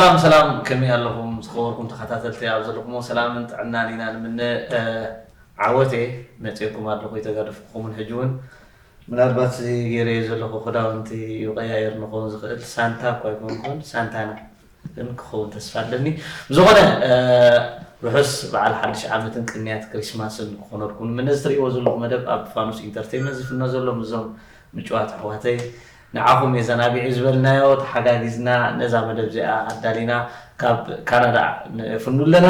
ሰላም ሰላም፣ ከመይ ኣለኹም ዝኸበርኩም ተኸታተልቲ? ኣብ ዘለኹሞ ሰላምን ጥዕናን ኢና ንምነ። እ፣ ዓወት እየ፣ መፂኤኩም ኣለኹ፣ ይተጋደፍኩኹምን። ሕጂ እውን ምናልባት ገይረዮ ዘለኹ ክዳውንቲ ይቀያየር ንኸውን ዝኽእል፣ ሳንታ እኳ ኣይኮንኩን፣ ሳንታና ግን ክኸውን ተስፋ ኣለኒ። ብዝኾነ፣ እ፣ ርሑስ በዓል ሓድሽ ዓመትን ቅንያት ክሪስማስን ክኾነልኩም። ምነ ዝትርእይዎ ዘለኹም መደብ ኣብ ፋኑስ ኢንተርቴይንመንት ዝፍኖ ዘሎ፣ ምስዞም ምጭዋት ኣሕዋተይ ንዓኹም የዘናቢዕ እዩ ዝበልናዮ ተሓጋጊዝና ነዛ መደብ እዚኣ ኣዳሊና ካብ ካናዳ ንፍኑ ኣለና።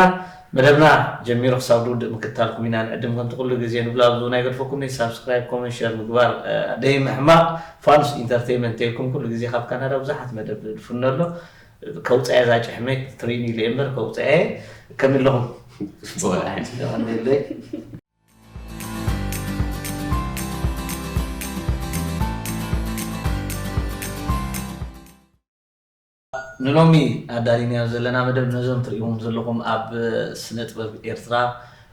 መደብና ጀሚሩ ክሳብ ዝውድእ ምክታልኩም ኢና ንዕድም። ከምቲ ኩሉ ግዜ ንብሎ፣ ኣብዚ እውን ኣይገድፈኩምን፣ ሳብስክራይብ፣ ኮመንት፣ ሸር ምግባር፣ እ፣ ደይምሕማቕ። ፋኑስ ኢንተርቴይንመንት ኢልኩም ኩሉ ግዜ ካብ ካናዳ ብዙሓት መደብ ንፍኑ ኣሎ። ከውፅኣየ እዛ ጭሕመይ ትሪኒ ኢለ እምበር ከውፅኣየ። ከመይ ኣለኹም? ጽቡቕ። የቐንየለይ። ንሎሚ ኣዳሊናዮ ዘለና መደብ ነዞም ትርእይዎም ዘለኹም ኣብ ስነ ጥበብ ኤርትራ፣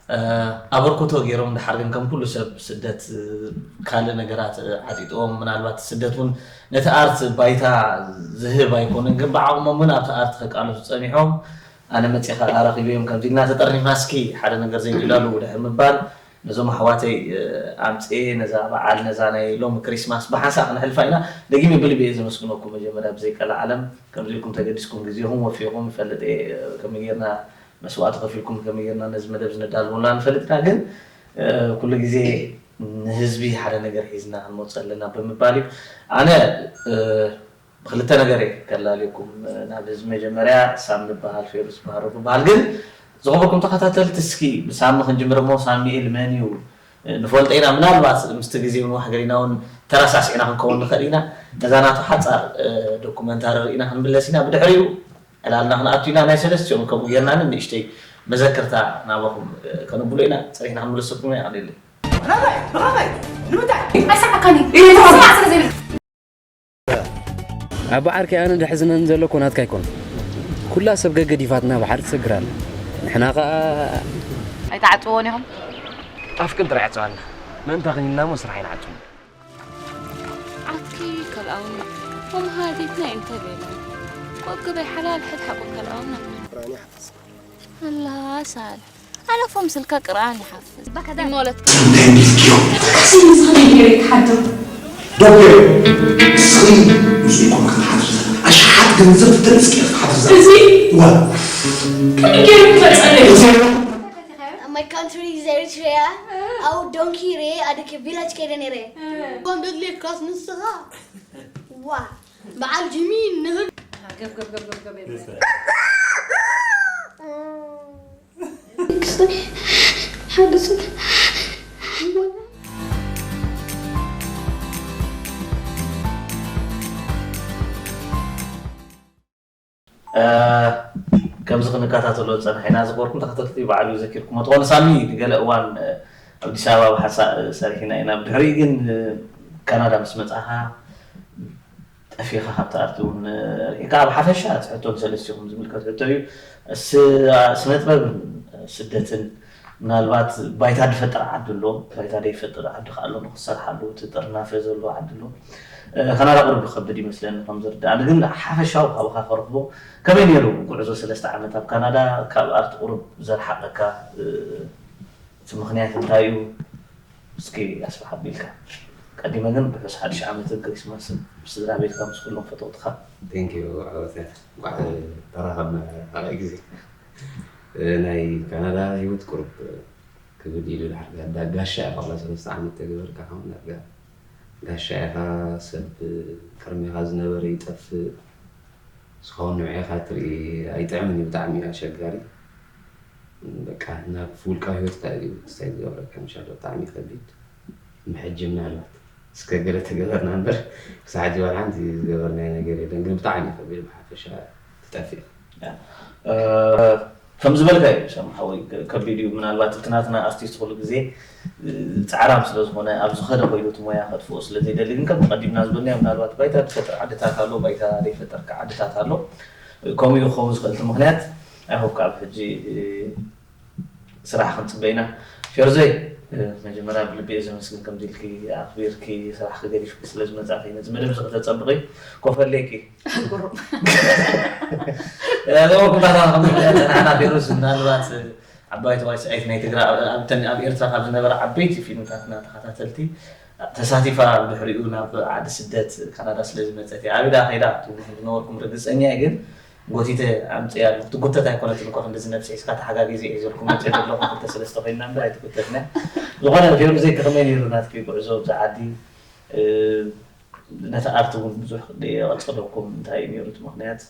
እ፣ ኣበርክቶ ገይሮም፣ ድሓር ግን ከም ኩሉ ሰብ ስደት፣ እ፣ ካልእ ነገራት፣ እ፣ ዓጢጥዎም፣ ምናልባት ስደት እውን ነቲ ኣርት ባይታ ዝህብ ኣይኮነን፣ ግን ብዓቕሞም እውን ኣብቲ ኣርት ከቃለሱ ጸኒሖም። ኣነ መጺኻ ኣረኺበዮም ከምዚ ኢልና ተጠርኒፍና፣ እስኪ ሓደ ነገር ዘይትዳለዉ ድሕር ምባል፣ ነዞም ኣሕዋተይ፣ እ፣ ኣምጽኤ ነዛ በዓል፣ ነዛ ናይ ሎሚ ክሪስማስ ብሓንሳእ ክነሕልፋ ኢና። ደጊመ ብልቢ እየ ዘመስግነኩም። መጀመርያ ብዘይ ቀልዓለም ከምዚ ኢልኩም ተገዲስኩም ግዜኹም ወፊኹም፣ ይፈልጥ እየ፣ እ፣ ከመይ ጌርና መስዋእቲ ከፊልኩም፣ ከመይ ጌርና ነዚ መደብ እዚ ነዳልወላ ንፈልጥ ኢና። ግን፣ እ፣ ኩሉ ግዜ ንህዝቢ ሓደ ነገር ሒዝና ክንመጽእ ኣለና ብምባል እዩ። ኣነ፣ እ፣ ብክልተ ነገር እየ ከላልየኩም ናብ ህዝቢ። መጀመርያ ሳሚ ዝበሃል፣ ፌሩዝ ዝበሃል፣ ሮቢ ዝበሃል። ግን ዝኸበርኩም ተኸታተልቲ፣ እስኪ ብሳሚ ክንጅምር እሞ፣ ሳሚኤል መን እዩ? ንፈልጦ ኢና፣ ምናልባት ምስቲ ግዜ ምንዋሕ ገሊና እውን ተረሳሲዕና ክንከውን ንኽእል ኢና። ነዛ ናቱ ሓጻር፣ እ፣ ዶኩመንታሪ ርኢና ክንምለስ ኢና። ብድሕሪኡ ዕላልና ክንኣቱ ኢና። ናይ ሰለስቲኦም ከምኡ ጌርና ንእሽተይ መዘክርታ ናባኹም፣ እ፣ ከነብሎ ኢና። ጸኒሕና ክንምለሰኩም ኢና። የቐንየለይ። ብኸመይ? ብኸመይ? ንምንታይ? ኣይሰማዕካኒ። ስማዕ ስለ ዘይብል። ኣቦ ዓርከይ፣ ኣነ ዘሕዝነኒ ዘሎ እኮ ናትካ ኣይኮነን። ኩላ ሰብ ገገዲፋትና ብሓደ ትሰግር ኣላ። ንሕና ኸኣ ኣይትዓጽዎን ኢኹም? ኣፍክን ጥራይ ዕጸዋልና። ምእንታኽን ኢልና እሞ ስራሕ ኣይንዓጽውን። ዓኪ ካልኣውና፣ መምሃሪትና እንተ ቤላ። ቆብ ገበይ ሓላል ሕድ ሓቆ ካልኣውና። ቁርኣን ይሓፍዝ። ኣላ ሳል። ኣለፎም ስልካ ቅርኣን ይሓፍዝ። ይሞለትካ። እንታይ እንዲልክዮ? ስሚ ዝኸነ ገይረ ይትሓደም። ዶክተር፣ እስኺ ምስኡ ኮንካ ክትሓድር ዘላ። ኣሽሓት ገንዘብ ተንስኪ ክትሓድር ዘላ። እዚ? ዋ። ከመይ ገይሩ ክመጸለይ? እዚ? My country is Eritrea. ኣው ዶንኪ ሬ ኣደከ ቪላጅ ከይደ ነይረ። ኮን በድሌካስ ንስኻ? ዋ። በዓል ጂሚ ንህብ። ገብ፣ ገብ፣ ገብ፣ ገብ፣ ገብ የብለ። ክስታይ ሓደ ሰብ እ፣ ከምዚ ክንከታተሎ ዝጸናሕና ዝገበርኩም ተኸታተልቲ በዓል እዩ ዘኪርኩም። ተኾነ ሳሚ ንገለ እዋን፣ እ፣ ኣብ ኣዲስ ኣበባ ብሓንሳእ፣ እ፣ ሰሪሕና ኢና። ብድሕሪኡ ግን፣ እ፣ ካናዳ ምስ መጻኻ ጠፊኻ ካብቲ ኣርቲ እውን፣ እ፣ ርሒቕካ። ኣብ ሓፈሻ እቲ ሕቶ ንሰለስቲኹም ዝምልከት ሕቶ እዩ። ስ-፣ ስነ ጥበብን ስደትን ምናልባት ባይታ ዝፈጥር ዓዲ ኣሎ፣ ባይታ ዘይፈጥር ዓዲ ከኣ ኣሎ፣ ንኽሰርሓሉ እቲ ጥርናፈ ዘለዎ ዓዲ ኣሎ። እ፣ ካናዳ ቁሩብ ይኸብድ ይመስለኒ ከም ዝርድኣኒ፣ ግን ሓፈሻዊ ካባኻ ከረኽቦ ከመይ ነይሩ ጉዕዞ ሰለስተ ዓመት ኣብ ካናዳ? ካብ ኣርቲ ቁሩብ ዘርሓቐካ፣ እ፣ እቲ ምኽንያት እንታይ እዩ? እስኪ ኣስፍሕ ኣቢልካ። ቀዲመ ግን ርሑስ ሓድሽ ዓመትን ክሪስማስን ምስ ስድራ ቤትካ፣ ምስ ኩሎም ፈተውትኻ። Thank you ዓወት። እንኳዕ ተራኸብና ካልኣይ ግዜ። እ፣ ናይ ካናዳ ህይወት ቁሩብ ክብድ ኢሉ ድሓር ዳ-፣ ዳ-፣ ጋሻ ኢኻ፣ ዋላ ሰለስተ ዓመት ተገበርካ፣ ከም ዳርጋ ጋሻ ኢኻ። ሰብ ቅድሜኻ ዝነበረ ይጠፍእ፣ ዝኸውን ንዕኻ ትርኢ ኣይጥዕምን እዩ፣ ብጣዕሚ እዩ ኣሸጋሪ። በቃ ናብ ውልቃዊ ህይወትካ እዩ ክስታይ ዝገብረካ፣ ምሻሎ ብጣዕሚ ከቢድ። ንሕጂ ምናልባት እስከ ገለ ተገበርና እምበር፣ ክሳዕ ሕጂ ዋላ ሓንቲ ዝገበርናዮ ነገር የለን፣ ግን ብጣዕሚ ከቢድ፣ ብሓፈሻ ትጠፍእ። ያ። እ፣ ከም ዝበልካዮ እዩ፣ ሰም ሓወይ፣ ከ-፣ ከቢድ እዩ። ምናልባት እቲ ናትና ኣርቲስት ኩሉ ግዜ፣ እ፣ ጻዕራም ስለ ዝኾነ፣ ኣብ ዝኸደ ኮይዱ እቲ ሞያ ከጥፍኦ ስለ ዘይደሊ፣ ግን ከም ቀዲምና ዝበልናዮ፣ ምናልባት ባይታ ዝፈጥር ዓድታት ኣሎ፣ ባይታ ዘይፈጠርካ ዓድታት ኣሎ። ከምኡ እዩ ክኸውን ዝኽእል እቲ ምኽንያት። I hope ካብ ሕጂ፣ እ፣ ስራሕ ክንጽበ ኢና። ፌርዞይ፣ መጀመርያ ብልቢ እየ ዘመስግን፣ ከምዚ ኢልኪ ኣኽቢርኪ ስራሕኪ ገዲፍኪ ስለ ዝመጻእኪ፣ ነዚ መደብ እዚ ክተጸብቒ ኮፈለይኪ። ግሩም። ዘወኩታታ ከምዝፍለጥ ንሕና ፌሩስ ምናልባት ዓባይቲ ዋይስኣይት ናይ ትግራ ኣብ ኤርትራ ካብ ዝነበረ ዓበይቲ ፊልምታትና ተኸታተልቲ ተሳቲፋ፣ ብድሕሪኡ ናብ ዓዲ ስደት ካናዳ ስለ ዝመጸት እያ። ኣብዳ ከይዳ ትብሉ ዝነበርኩም ርግጸኛ እየ፣ ግን ጎቲተ ኣምፅያ ኣለኹ። ትጉተት ኣይኮነትን እኮ፣ ክንድዚ ነብሲ ሒዝካ ተሓጋጊዘ እየ ዘልኩ መፅእ ዘለኹ። ክልተ ሰለስተ ኮይንና እምበር ኣይትጉተትና። ዝኾነ ፌሩዘይ ከመይ ነይሩ ናትኪ ጉዕዞ ኣብዛ ዓዲ? ነቲ ኣርት እውን ብዙሕ የቐፀለኩም እንታይ እዩ ነይሩ እቲ ምኽንያት?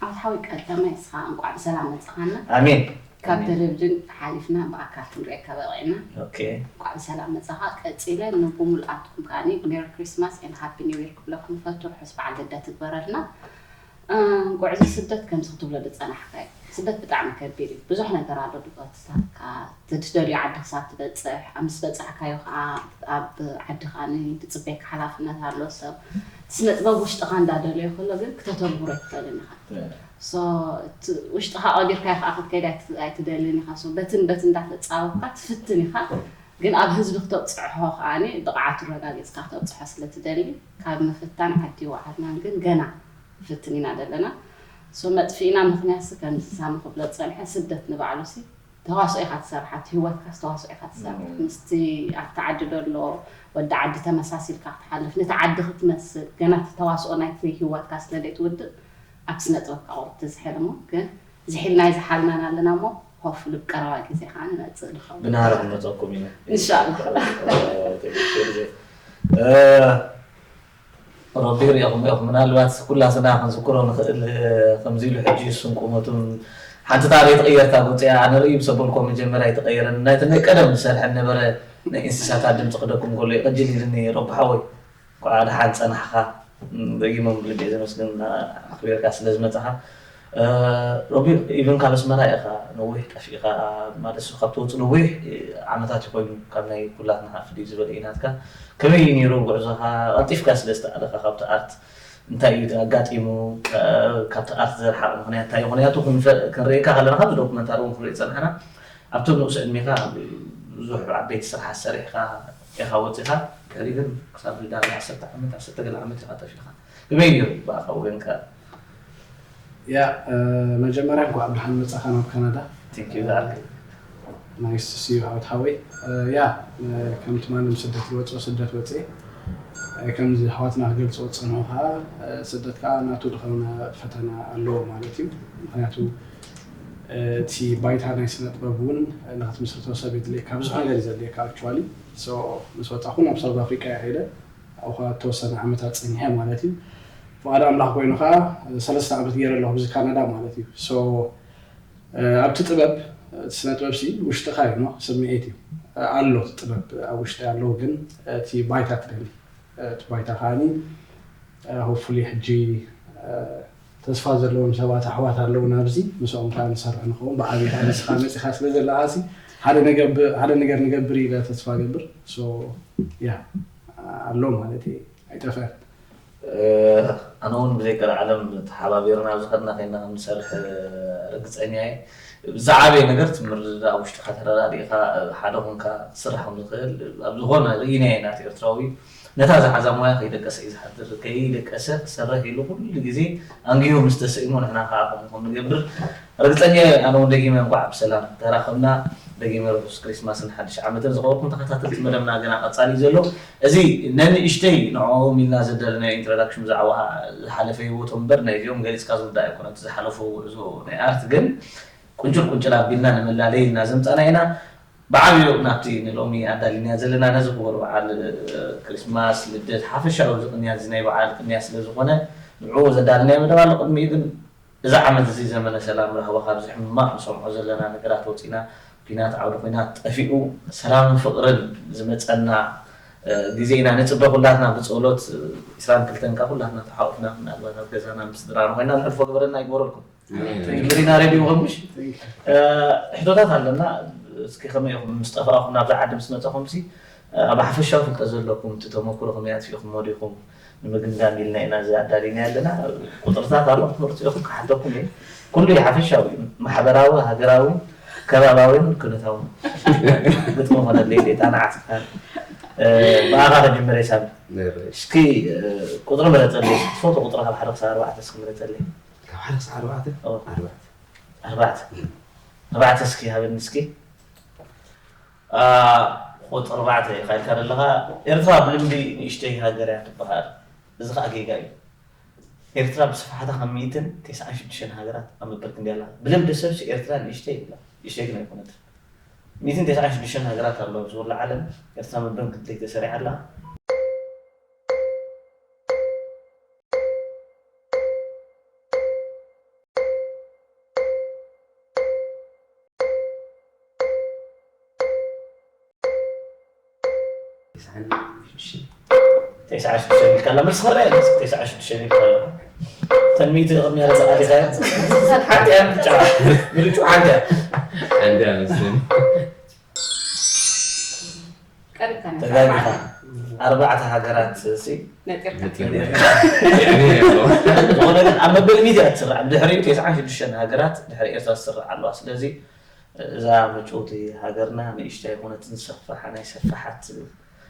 ኣብ ሓዊ ቀዳማይ እስኻ እንቋዕ ብሰላም መፀኻና። ኣሜን። ካብ ቴሌቪዥን ሓሊፍና ብኣካል ክንሪኤካ በቂዕና። ኦኬ። እንቋዕ ብሰላም መፀኻ። ቀፂለ ንብሙሉኣትኩም ከዓኒ ሜሪ ክሪስማስ ኤንድ ሃፒ ኒው ይር ክብለኩም ፈቱ። ርሑስ በዓል ልደት ይግበረልና። ጉዕዞ ስደት ከምዚ ክትብሎ ዝፀናሕካዮ ስደት ብጣዕሚ ከቢድ እዩ። ብዙሕ ነገር ኣሎ ዝጎትተካ፣ እቲ ትደልዮ ዓዲ ክሳብ ትበፅሕ፣ ኣብ ምስ በፃሕካዮ ከዓ ኣብ ዓዲ ከዓ ዝፅበየካ ሓላፍነት ኣሎ። ሰብ እቲ ስነ ጥበብ ውሽጥኻ እንዳደለዮ ከሎ ግን ክተተግብሮ ኣይትኽእልን ኢኻ። ሶ እቲ ውሽጥኻ ኣቕዲርካዮ ከዓ ክትከይድ ኣይት- ኣይትደልን ኢኻ። ሶ በትን በትን እንዳተፃወትካ ትፍትን ኢኻ። ግን ኣብ ህዝቢ ክተብፅሖ ከዓ ብቕዓቱ ረጋጊፅካ ክተብፅሖ ስለትደሊ ካብ ምፍታን ዓዲ ይወዓልና። ግን ገና ንፍትን ኢና ዘለና። ሶ መጥፍኢና ምኽንያት ሲ ከምዚ ሳሚ ክብሎ ዝፀንሐ ስደት ንባዕሉ ሲ ተዋስኦ ኢኻ ትሰርሓ፣ እቲ ህይወትካስ ተዋስኦ ኢኻ ትሰርሕ። ምስቲ ኣብቲ ዓዲ ዘሎ ወዲ ዓዲ ተመሳሲልካ ክትሓልፍ፣ ነቲ ዓዲ ክትመስል፣ ገና እቲ ተዋስኦ ናይቲ ህይወትካ ስለ ዘይትውድእ ኣብ ስነ ጥበብካ ቁሩብ ትዝሕል እሞ፣ ግን ዝሒልና ኣይዝሓልናን ኣለና እሞ፣ ሆፍሊ ብቀረባ ግዜ ከዓ ንመፅእ ንኸውን። ብናህሪ ክንመፀኩም ኢና። ኢንሻላህ። ሮቢ ሪኢኹም ኢኹም። ምናልባት ኩላትና ክንዝክሮ ንኽእል፣ ከምዚ ኢሉ ሕጂ እሱን ቁመቱን ሓንቲ ታሪክ ትቕየር እታ ጎፅያ። ኣነ ርእዩ ምስ ኣበልኩዎ መጀመርያ ኣይተቐየረን። ናይቲ ናይ ቀደም ዝሰርሐ ነበረ ናይ እንስሳታት ድምፂ ክደኩም ከሎ ይቕጅል ኢልኒ ሮቢ ሓወይ። እንኳዕ ደሓን ፀናሕኻ። ደጊሞም ብልቢ እየ ዘመስግን ኣኽቢርካ ስለ ዝመፃኻ። ሮቢ ኢቨን ካብ ኣስመራ ኢኻ ነዊሕ ጠፊእካ ማለት ካብ ትወፅእ ነዊሕ ዓመታት እዩ ኮይኑ ካብ ናይ ኩላትና ፍልይ ዝበለ እዩ ናትካ። ከመይ እዩ ነይሩ ጉዕዞኻ? ቀልጢፍካ ስለ ዝተኣለኻ ካብቲ ኣርት እንታይ እዩ ኣጋጢሙ? ካብቲ ኣርት ዘርሓቕ ምኽንያት እንታይ እዩ? ምኽንያቱ ክንሪእካ ከለና ካብዚ ዶኩመንታሪ እውን ክንርኢ ዝፀናሕና ኣብቶም ንኡስ ዕድሜኻ ብዙሕ ዓበይቲ ስራሓት ሰሪሕካ ኢኻ ወፂኻ። ድሕሪ ግን ክሳብ ልዳርጋ ዓሰርተ ዓመት ዓሰርተ ገለ ዓመት ኢኻ ጠፊእካ። ከመይ ነይሩ ብኣኻ ወገንካ? ያ መጀመርያ እንኳዕ ብደሓን መፃኻ ናብ ካናዳ። Thank you ዳርክ። ናይስ ሲ ዩ ሃወት ሓወይ። ያ ከምቲ ማንም ስደት ዝወፅኦ ስደት ወፅኤ። ከምዚ ኣሕዋትና ክገልፅዎ ዝፀንሑ ከዓ ስደት ከዓ ናቱ ዝኾነ ፈተና ኣለዎ ማለት እዩ። ምክንያቱ እቲ ባይታ ናይ ስነ ጥበብ እውን ንክትምስርቶ ሰብ የድልየካ፣ ብዙሕ ነገር እዩ ዘድልየካ። ኣክቹዋሊ ምስ ወፃኹ ናብ ሳውዝ ኣፍሪቃ እየ ከይደ ኣብኡ ከዓ ተወሰነ ዓመታት ፀኒሐ ማለት እዩ። ፍቓድ ኣምላኽ ኮይኑ ከዓ ሰለስተ ዓመት ገይረ ኣለኹ ኣብዚ ካናዳ ማለት እዩ። ኣብቲ ጥበብ እቲ ስነ ጥበብ ሲ ውሽጥኻ እዩ ስምዒት እዩ ኣሎ። እቲ ጥበብ ኣብ ውሽጢ ኣሎ፣ ግን እቲ ባይታ ትደሊ እቲ ባይታ ከዓኒ ሆፉሊ ሕጂ ተስፋ ዘለዎም ሰባት ኣሕዋት ኣለዉ ናብዚ ምስኦም ከዓ ንሰርሕ ንኸውን ብዓብይታ ንስኻ መፂኻ ስለ ዘለኻ ሲ ሓደ ነገር ንገብር ኢለ ተስፋ ገብር። ያ ኣሎ ማለት ኣይጠፍአን። ኣነ እውን ብዘይ ቀልዓለም ተሓባቢርና ኣብዚ ከድና ኮይና ከምንሰርሕ ርግፀኛ እየ። ዝዓበየ ነገር እቲ ምርድዳእ ውሽጥካ ተረዳዲእካ ሓደ ኮንካ ክትስራሕ ከም ዝኽእል ኣብ ዝኾነ ርኢናዮ ኢና። እቲ ኤርትራዊ ነታ ዝሓዛ ሞያ ከይደቀሰ እዩ ዝሓድር። ከይደቀሰ ክሰርሕ ኢሉ ኩሉ ግዜ ኣንጊሁ ምስ ተሰኢሞ ንሕና ከዓ ከምኡ ከም ንገብር ርግፀኛ እየ። ኣነ እውን ደጊመ እንኳዕ ብሰላም ተራኸብና። ደጊመ ርሑስ ክሪስማስን ሓድሽ ዓመትን ዝኸበርኩም ተኸታተልቲ መደብና ገና ቀፃሊ እዩ ዘሎ። እዚ ነንእሽተይ ንዕኦም ኢልና ዘዳለናዮ ኢንትሮዳክሽን ብዛዕባ ዝሓለፈ ህይወቶም እምበር ናይ እዚኦም ገሊፅካ ዝውዳእ ኣይኮነን። እቲ ዝሓለፉ ጉዕዞ ናይ ኣርት ግን ቁንጭል ቁንጭል ኣቢልና ንመላለይ ኢልና ዘምፃና ኢና። ብዓብዩ ናብቲ ንሎሚ ኣዳሊና ዘለና ነዚ ክቡር በዓል ክሪስማስ ልደት ሓፈሻዊ እዚ ቅንያት እዚ ናይ በዓል ቅንያት ስለ ዝኾነ ንዕኡ ዘዳለናዮ መደብ ኣሎ። ቅድሚኡ ግን እዚ ዓመት እዚ ዘመነ ሰላም ራህዋ ካብዚ ሕማቕ ንሰምዖ ዘለና ነገራት ወፂና ኲናት ዓውዲ ኲናት ጠፊኡ ሰላምን ፍቕርን ዝመፀና ግዜ ኢና ንፅበ። ኩላትና ብፀሎት ዒስራን ክልተን ካብ ኩላትና ተሓቑፍና ምናልባት ኣብ ገዛና ምስ ስድራና ኮይና ንሕልፎ ግበረና ይግበረልኩም። ጅምሪና ሬድዮ ኸሙሽ ሕቶታት ኣለና። እስኪ ከመይ ኢኹም ምስ ጠፋእኹም ናብዛ ዓዲ ምስ መፀኹም ሲ ኣብ ሓፈሻዊ ፍልጠት ዘለኩም እቲ ተመክሮ ከመይ ኣጥፊእኹም ወዲኹም ንምግምጋም ኢልና ኢና እዚ ኣዳሊና ኣለና። ቁፅርታት ኣሎ ክትመርፁ ኢኹም ክሓተኩም እየ። ኩሉ ሓፈሻዊ እዩ፣ ማሕበራዊ፣ ሃገራዊ፣ ከባባዊን ኩነታውን ግጥሚ ኾነለይ ሌጣ ንዓት። ብኣኻ ከጅምር ሳሚ። እስኪ ቁፅሪ ምረፀለይ። ትፈቱ ቁፅሪ ካብ ሓደ ክሳብ ኣርባዕተ እስኪ ምረፀለይ። ካብ ሓደ ክሳብ ኣርባዕተ? ኣርባዕተ። ኣርባዕተ እስኪ ሃበኒ እስኪ። ቁፅሪ ኣርባዕተ ኢኻ ኢልካ ዘለኻ። ኤርትራ ብልምዲ ንእሽተይ ሃገር እያ ትበሃል። እዚ ከዓ ጌጋ እዩ። ኤርትራ ብስፍሓታ ካብ ሚእትን ተስዓን ሽዱሽተን ሃገራት ኣብ ምብር ክንዲ ኣላ። ብልምዲ ሰብሲ ኤርትራ ንእሽተይ ይብላ። ንእሽተይ ግን ኣይኮነትን። ሚእትን ተስዓን ሽዱሽተን ሃገራት ኣለዋ ኣብ ዝብሉ ዓለም ኤርትራ ምብር ክንዲ ተሰሪዓ ኣላ። ተስዓ ሽዱሽተ ኢልካ ኣላ። መልሲ ኸረያ ኣለስ ተስዓ ሽዱሽተ ኢልካ ኣላ። ተንሚቲ ቅድሚያ ለዛ ኣሊኻያ። ሓንቲ እያ ምርጫ። ምርጫ ሓንቲ እያ። ሓንቲ እያ መስለኒ። ተጋጊኻ። ኣርባዕተ ሃገራት ሲ ነጢርካ። ዝኾነ ግን ኣብ መበል ሚድያ ትስራዕ። ድሕሪኡ ተስዓ ሽዱሽተ ሃገራት ድሕሪ ኤርትራ ዝስራዕ ኣለዋ። ስለዚ እዛ ምጭውቲ ሃገርና ንእሽተይ ኣይኮነትን፣ ሰፋሓ ናይ ሰፋሓት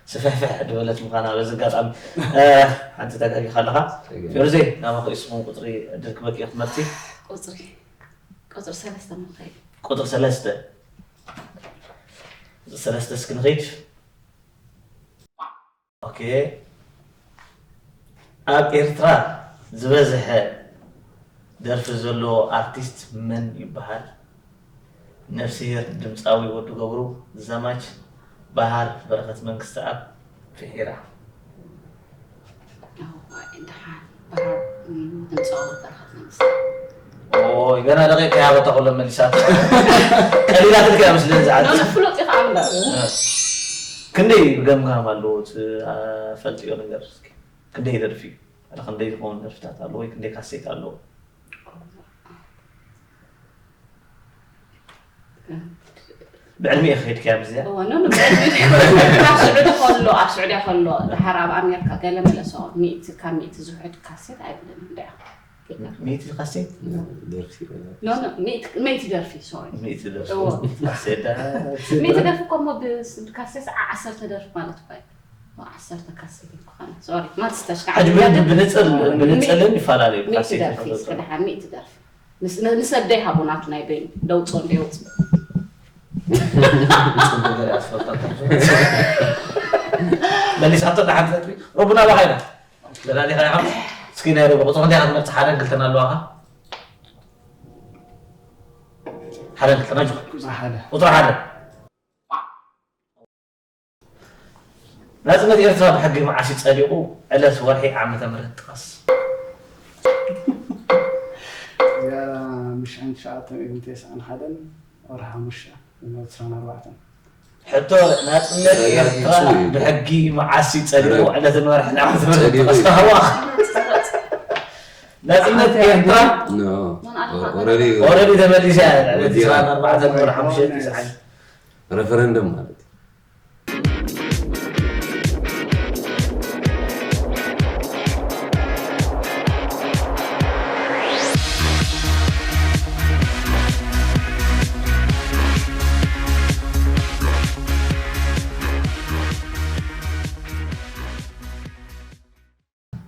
ስፍሕፍሕ ዝበለት ምዃና በዚ ኣጋጣሚ ሓንቲ ተጋጊኻ ኣለኻ። ፌሩዘይ ናባኺ ስኹም ቁፅሪ ዕድል ክበኪ ክትመርፂ። ቁፅሪ ቁፅሪ ሰለስተ ምንታይ? ቁፅሪ ሰለስተ። ቁፅሪ ሰለስተ እስኪ ንኸይድ። ኦኬ። ኣብ ኤርትራ ዝበዝሐ ደርፊ ዘለዎ ኣርቲስት መን ይበሃል? ነፍስሄር ድምፃዊ ወዲ ገብሩ፣ ዘማች በሃር በረኸት መንግስተኣብ፣ ፍሒራ። እዋይ፣ ደሓን በሃር፣ እም፣ ድምፃዊ በረኸት መንግስቱ። ኦይ፣ ገና ደቂቅ ከይሃበታ ኩሎም መሊሳት። ቀሊላትልካ እያ መስለኒ ዝዓዲ። ኖ፣ ኖ፣ ፍሉጥ እዩ ከዓ እምበር። ክንደይ ገምጋም ኣለዎ እቲ፣ አ፣ ፈልጥዮ ነገር እስኪ? ክንደይ ደርፊ እዩ? ኣረ ክንደይ ዝኸውን ደርፍታት ኣለዎ ወይ ክንደይ ካሴት ኣለዎ? ብዕድሚኡ ክኸይድ ከያ ብዚኣ? እወ፣ ኖ፣ ኖ፣ ብዕድሚኡ ካብ ስዑዲ ከሎ፣ ኣብ ስዑድያ ከሎ፣ ድሓር ኣብ ኣሜሪካ ገለ መለ ሰው፣ ሚእቲ፣ ካብ ሚእቲ ዝውሕድ ካሴት ኣይብልን፣ እንድያ። ሚእቲ ካሴት? ደርፊ ይበላል። ኖ፣ ኖ፣ ሚእቲ፣ ሚእቲ ደርፊ፣ ሶሪ። ሚእቲ ደርፊ። እወ። ካሴት፣ ዳ-፣ ሚእቲ ደርፊ እኮ እሞ ብ-፣ ብካሴት ዓ-፣ ዓሰርተ ደርፊ ማለት እኮ እዩ። ዋ፣ ዓሰርተ ካሴት እኮ ኾነ። ሶሪ፣ ማትስ ተሽካዕ። ሕጂ ብ-፣ ብ-፣ ብንጽል፣ ብንጽልን ይፈላለዩ። ሚእቲ ካሴት ደርፊ፣ ይፈለጡ። እስከ ደሓን ሚእቲ ደርፊ። ምስ-፣ ን-፣ ንሰብ ደይሃቡ ናቱ ናይ በይኑ። ደውፅኦ እንደ ይውፅእ። ጽቡቅ ገለ ኣስፈልጣ። መሊሳቶ ደሓን ነጥቢ። ሮቡና ባኻ ኢና። ደላሊኻ ኢኻ። እስኪ ናይ ሮቡ ቁጽሪ ክንደይ ኢኻ ትመርጽ? ሓደን ክልተን ኣለዋኻ። ሓደን ክልተን ኣጆኻ። ቁጽሪ ሓደ። ቁጽሪ ሓደ። ናጽነት ኤርትራ ብሕጊ መዓስ እዩ ጸዲቑ? ዕለት፣ ወርሒ፣ ዓመተ ምህረት ጥቐስ። እዚኣ ምሽዕን ትሽዓተ ሚእትን ተስዓን ሓደን ወርሒ ሓሙሽተ ዕስራን ኣርባዕተን። ሕቶ፣ ናጽነት ኤርትራ ብሕጊ መዓስ እዩ ጸዲቑ? ዕለትን ወርሕን ዓመተ ምህረት ጥቐስ። ተሃዋኽ። ናጽነት ኤርትራ ኦረዲ ተመሊሳ እያ። ዕለት ዕስራን ኣርባዕተን ወርሒ ሓሙሽተ ተስዓን። ረፈረንደም ማለት እዩ።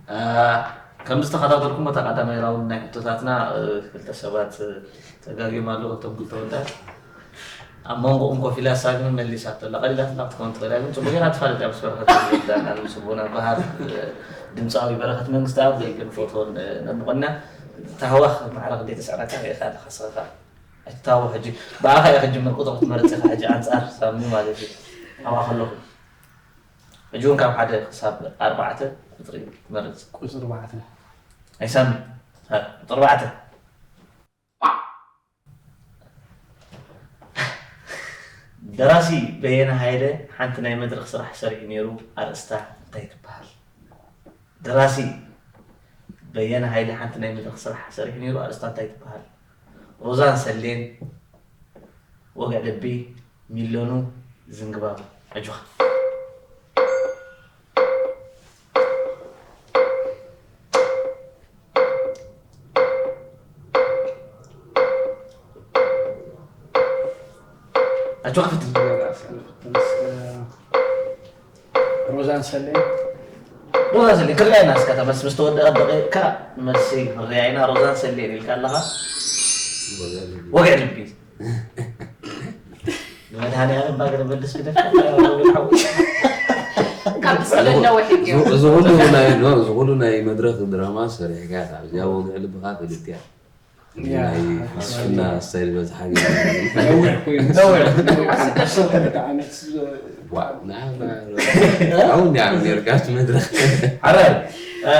እ፣ ከም ዝተኸታተልኩም፣ እታ ቀዳማይ ራውንድ ናይ ሕቶታትና፣ እ፣ ክልተ ሰባት፣ እ፣ ተጋግዮም ኣለዉ፣ እቶም ክልተ ወዳት። ኣብ መንጎኦም ኮፍ ኢላ ሳሚ መሊሳቶ ኣላ። ቀሊላትና ክትከውን ትኽእል እያ፣ ግን ጽቡቕ ጌራ ትፋለጥ እያ ምስ በረኸት ወልደኣብ፣ ምስ ኣቦና በሃር፣ እ፣ ድምጻዊ በረኸት መንግስተኣብ ክንፈትዎን፣ እ፣ ነድንቖን ኢና። ታህዋኽ ማዕረ ክንደይ ተስዕረካ ርኢኻ ኣለኻ ንስኻ ከኣ። ኣይትታወኽ ሕጂ። ብኣኻ እየ ክጅምር፣ ቁጥሪ ክትመርጽ ኢኻ ሕጂ ኣንጻር ሳሚ ማለት እዩ። ኣብኣ ከለኹ። ሕጂ እውን ካብ ሓደ ክሳብ ኣርባዕተ ቁጽሪ መርጽ። ቁጽሪ ኣርባዕተ። ናይ ሳሚ። ቁጽሪ ኣርባዕተ። ደራሲ በየነ ሃይለ ሓንቲ ናይ መድረኽ ስራሕ ሰሪሑ ነይሩ፣ ኣርእስታ እንታይ ትበሃል? ደራሲ በየነ ሃይለ ሓንቲ ናይ መድረኽ ስራሕ ሰሪሑ ነይሩ፣ ኣርእስታ እንታይ ትበሃል? ሮዛን ሰሌን፣ ወግዕ ልቢ፣ ሚለኑ፣ ዝንግባቡ። ኣጆኻ። ኣጆኻ ፈትን። ሮዛን ሰሌን። ሮዛ ሰሌን ክርያ ኢና እስካ፣ እታ መልሲ ምስ ተወደኣ ደቂቕካ መልሲ ክንርያ ኢና። ሮዛን ሰሌን ኢልካ ኣለኻ። ወግዒ ልቢ። ንመድሃኒኣለም ባገ ተመልስ ግደፍ። ካብ ስለ ነዊሕ እዩ። እዚ ኩሉ ናይ፣ ኖ፣ እዚ ኩሉ ናይ መድረኽ ድራማ ሰሪሕካ፣ ኣብዚኣ ወግዒ ልብኻ ክልጥያ። ናይ ፍልስፍና ስታይል በዝሓ ገይሩ። ነዊሕ ኮይኑ። ነዊሕ። ዓሰርተ ክልተ ዓመት ዝ- ዋ፣ ና-፣ ና-፣ ኣሁን ያ ኔርካ ኣብቲ መድረኽ። ሓራይ፣ አ፣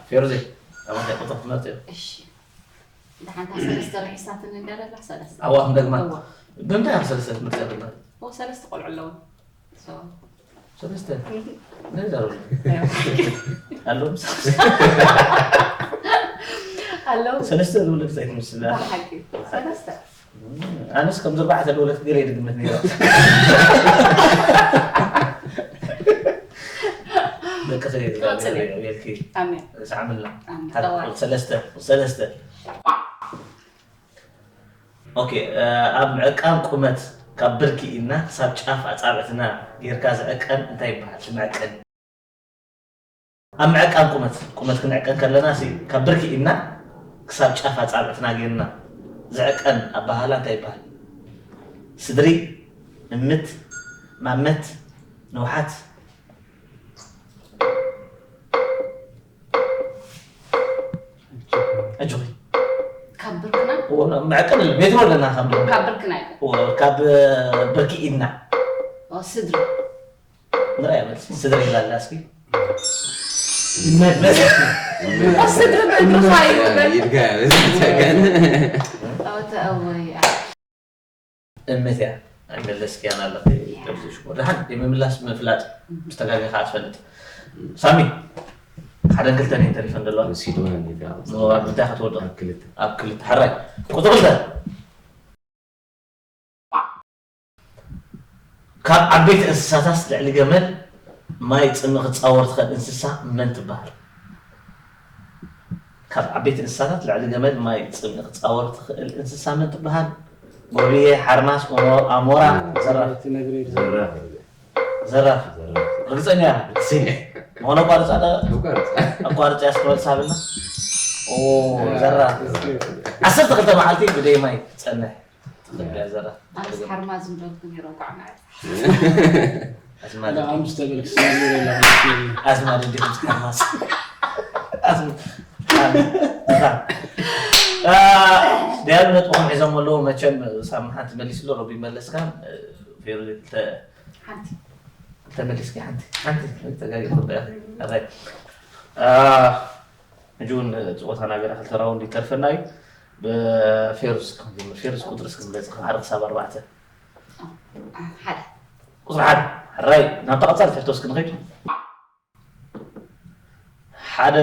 ፌሩዜ፣ ኣብ እንታይ ቁጥር ትመርጽ እዩ? እሺ። ደሓንታ ሰለስተ ርሒሳትኒ እንዳ ደላ ሰለስተ። ኣዋ፣ ክንደግማ? እዋ። ብምንታይ ኣብ ሰለስተ ትመርጽ ኣለና? ኦ፣ ሰለስተ ቆልዑ ኣለውን። ሶ፣ ሰለስተ። ናይ ዛረቡ። ኣዮ። ኣለዎም ሰለስተ። ኣለዉ። ሰለስተ ዝውለድ እንታይ ትመስል? ብሓቂ። ሰለስተ። ኣነስ ከም ዝርባዕተ ዝውለድ ገለ ይድግምት ነይረ። ደቂ ኸይ ቀጽል። የብልኪ። ኣሜን። ሰዓምልና። ኣሜን። ሓደ፣ ጠዋል። ሰለስተ፣ ሰለስተ። ኦኬ፣ እ፣ ኣብ ምዕቃን ቁመት ካብ ብርኪ ኢድና ክሳብ ጫፍ ኣጻብዕትና ጌርካ ዝዕቀን እንታይ ይበሃል? እቲ መዕቀኒ። ኣብ ምዕቃን ቁመት፣ ቁመት ክንዕቀን ከለና ሲ፣ ካብ ብርኪ ኢድና ክሳብ ጫፍ ኣጻብዕትና ጌርና ዝዕቀን ኣበሃህላ እንታይ ይበሃል? ስድሪ፣ እምት፣ ማመት፣ ንውሓት፣ ኣጆኺ። ካብ ብርክና? እዎ፣ መዕቀኒ ሜትሮ ኣለና ካብ ብርክና። ካብ ብርክና እዩ። እዎ፣ ካብ ብርኪ ኢድና። ኦ፣ ስድሪ። ንርኣያ መልሲ። ስድሪ ኢላ ኣላ እስኪ። ኦ፣ ስድሪ ብእግርኻ እዩ። ኢድካ እዩ። ጸገን። ኦ፣ ተእወይ። እምት እያ። ኣይመለስክያን ኣለኺ። ደብዙ ሽኮር። ደሓን የምምላስ ምፍላጥ ምስ ተጋገ ከዓ ትፈልጥ። ሳሚ፣ ሓደን ክልተን እየን ተሪፈን ዘለዋ። ወሲድዋ እንዲ ደኣ። ኖ፣ ኣብ ምንታይ ክትወድቕ? ኣብ ክልተ። ኣብ ክልተ። ሕራይ። ቁጽሪ ክልተ። ካብ ዓበይቲ እንስሳታት ልዕሊ ገመል ማይ ጽምኢ ክትጻወር ትኽእል እንስሳ መን ትበሃል? ካብ ዓበይቲ እንስሳታት ልዕሊ ገመል ማይ ጽምኢ ክጻወር ትኽእል እንስሳ መን ትበሃል? ጎብየ፣ ሓርማዝ፣ ኦሞ-፣ ኣሞራ፣ ዘራፍ። ትነግረኝ። ዘራፍ። ዘራፍ። ዘራፍ። ርግጸኛ ኢኻ? ርግጸኛ። መሆን ኣቋርጻ ዶ? ኣቋርጻ። ኣቋርጻ እስኪ መልስ ሃብና። ኦ፣ ዘራፍ። ዓሰርተ ክልተ መዓልቲ ብደይ ማይ ትጸንሕ። ትኽእል እያ ዘራፍ። ኣነስ ሓርማዝ ምበልኩ ነይረ፣ እንኳዕ መዓት። ኣዝማድ ኣነ ኣምስተ በልክ ስለ ነይረ ኢላ። ኣዝማድ እንዲኹም እስኪ ሓርማዝ። ኣዝም-፣ ኣ፣ ዲያሉ ነጥቦም ሒዞም ኣለዉ። መቸም ሳሚ ሓንቲ መሊስሉ፣ ሮቢ መለስካ፣ ፌሩ ክልተ ሓንቲ። ክልተ መሊስኪ ሓንቲ፣ ሓንቲ ተጋጊ ክልተ። ኣራይ። ኣ፣ ሕጂ እውን ጸወታና ገና ክልተ ራውንድ ይተርፈና እዩ። ብፌሩዝ ክንጅምር። ፌሩዝ ቁጽሪ እስኪ ግለጽ፣ ካብ ሓደ ክሳብ ኣርባዕተ። ኦ፣ ኣ፣ ሓደ። ቁጽሪ ሓደ። ሕራይ፣ ናብታ ቀጻሊ ሕቶ እስኪ ንኸይድ። ሓደ